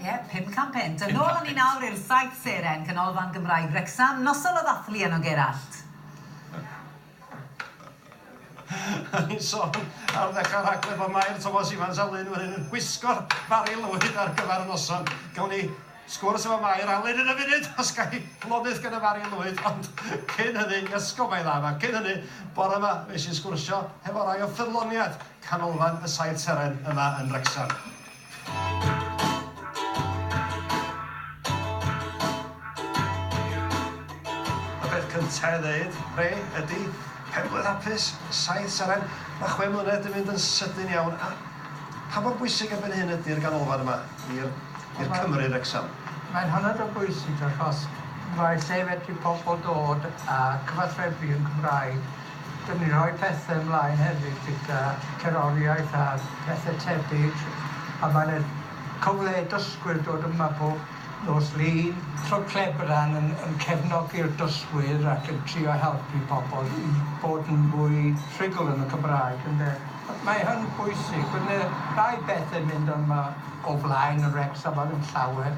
Ie, 500 punt. Yn ôl â ni nawr i'r Saith Seren, Canolfan Gymraeg Wrecsam, noson o ddathlu yno, Gerallt. O'n i'n sôn ar ddechrau'r rhaglen bod Mair Tomos Ifans a Lyn fan hyn yn gwisgo'r Fari Lwyd ar gyfer y noson. Gawn ni sgwrs efo Mair a Lyn yn y funud os ga i lonydd gan y Fari Lwyd, ond cyn hynny, iesgob mae dda yma, cyn hynny, bore yma fe sy'n sgwrsio hefo rai o ffyddloniad Canolfan y Saith Seren yma yn Wrecsam. Y peth cyntaf i ddeud, Ray, ydy penblwydd hapus, Saith Seren. Mae 6 mlynedd yn mynd yn sydyn iawn. A pa mor bwysig erbyn hyn ydy'r ganolfan yma i'r Cymru Wrecsam? Mae'n hynod o bwysig achos mae lle fedru pobl dod a cyfathrebu yn Cymraeg. Dyn ni'n rhoi pethau ymlaen hefyd gyda cerddoriaeth a pethau tebyg, a mae'n cyfle i dysgwyr dod yma pob nos Lun. Clwb Clebran yn cefnogi'r dysgwyr ac yn trio helpu pobl i bod yn fwy rhugl yn y Cymraeg, ynde. Mae hyn bwysig, bod yna rai bethau mynd yma o flaen y Wrecsam a ddim llawer,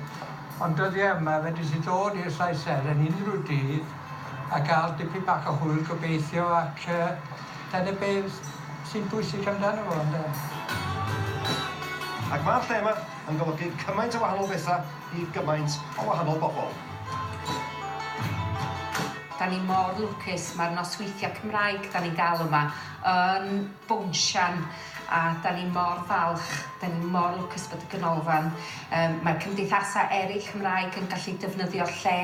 ond dyddiau yma fedri ti ddod i'r Saith Seren unrhyw dydd a gael dipyn bach o hwyl gobeithio, ac dyna beth sy'n bwysig amdano fo, ynde. Ac mae'r lle yma yn golygu cymaint o wahanol bethau i gymaint o wahanol bobl. Da ni mor lwcus, mae'r nosweithiau Cymraeg da ni'n gael yma yn bownsian a da ni mor falch, da ni mor lwcus bod y ganolfan. Mae'r cymdeithasau eraill Cymraeg yn gallu defnyddio'r lle,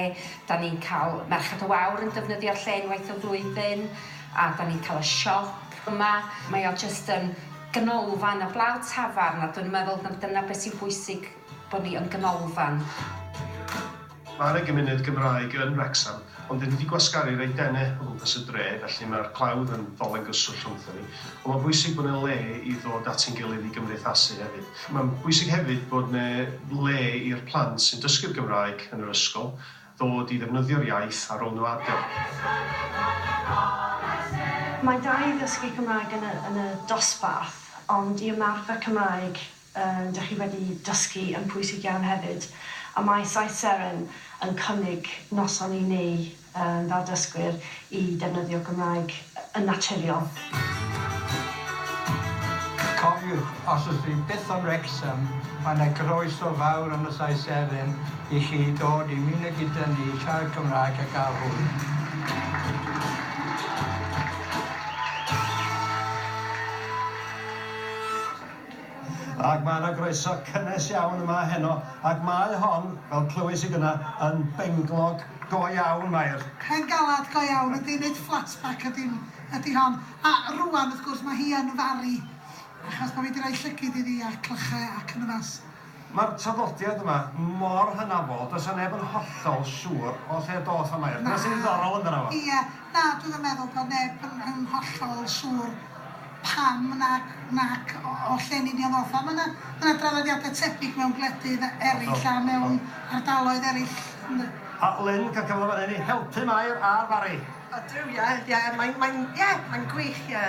da ni'n cael Merched y Wawr yn defnyddio'r lle unwaith y flwyddyn, a da ni'n cael y siop yma. Mae o jyst yn ganolfan a blaw tafarn, a dwi'n meddwl na dyna beth sy'n bwysig, bod ni yn ganolfan. Mae yna gymuned Gymraeg yn Wrecsam, ond dyn ni wedi gwasgaru reit denau o gwmpas y dre, felly mae'r clawdd yn ddolen gyswllt rhwngthon ni. Ond mae'n bwysig bod yna le i ddod at ein gilydd i gymdeithasu hefyd. Mae'n bwysig hefyd bod yna le i'r plant sy'n dysgu'r Gymraeg yn yr ysgol ddod i ddefnyddio'r iaith ar ôl nhw adael. Mae da i ddysgu Cymraeg yn y dosbarth, ond i ymarfer Cymraeg dych chi wedi dysgu yn pwysig iawn hefyd. A mae Saith Seren yn cynnig noson i ni fel dysgwyr i defnyddio Gymraeg yn naturiol. Cofiwch, os ydych chi byth yn Wrexham, mae yna groeso fawr yn y Saith Seren i chi ddod i ymuno gyda ni, siarad Cymraeg a gael hwyl. Ac mae yna groeso cynnes iawn yma heno, ac mae hon, fel clywys i gynna, yn benglog go iawn, Mair. Pen galad go iawn ydy, nid flat back ydy hon. A rwan, wrth gwrs, mae hi yn Fari, achos bod fi wedi rhoi llygyd iddi a clychau ac yn y fas. Mae'r traddodiad yma mor hynafol, does yna neb yn hollol siŵr o lle doth o, Mair. Dyna sy'n ddiddorol amdano fo. Ie, na, dwi'n meddwl bod neb yn hollol siŵr pam nac o lle'n union ddoth o. Mae yna ma draddodiadau tebyg mewn gwledydd eraill a mewn ardaloedd eraill, ynddo. A Lyn, cael cyfle fan hyn i helpu Mair a'r Fari. Ydw, ie, ie, mae'n gwych, ie.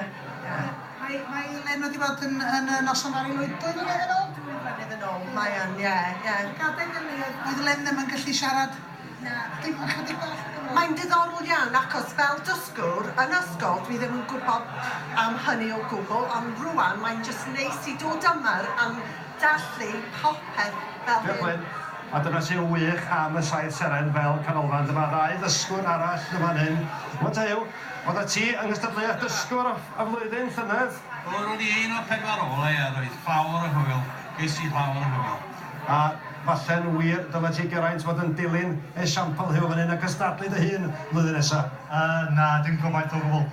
Mae Lyn wedi bod yn y noson Fari Lwyd 2 flynedd yn ôl? 2 flynedd yn ôl, mae yn, ie. Ac adeg hynny, oedd Lyn ddim yn gallu siarad. Na, dim ychydig bach o Gymraeg. Mae'n diddorol iawn achos fel dysgwr yn ysgol dwi ddim yn gwybod am hynny o gwbl, ond rwan mae'n jyst neis i dod yma am dallu popeth fel Diolch, hyn. Lyn. A dyna sy'n wych am y Saith Seren fel canolfan. Dyma ddau ddysgwr arall yn fan hyn. Wan te yw, oeddet ti yng nghystadleuaeth dysgwr y flwyddyn llynedd? O, roedd i un o'r pedwar ola, ie, roedd llawer o hwyl. Ges i llawer o hwyl. A falle'n wir, dyma ti, Geraint, fod yn dilyn esiampl Huw fan hyn a cystadlu dy hun flwyddyn nesaf. Na, dim gobaith o gwbl.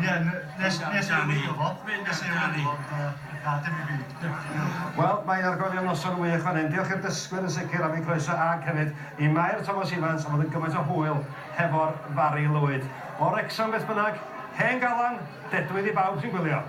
Ie, nes i wylio fo. Nes i wylio fo, ond na, dim i fi. Wel, mae'n argoelion noson wych fan hyn. Diolch i'r dysgwyr yn sicr am eu croeso ac hefyd i Mair Thomas Ifans am fod yn gymaint o hwyl hefo'r Fari Lwyd. O Wrecsam beth bynnag, hen galan, dedwydd i bawb sy'n gwylio.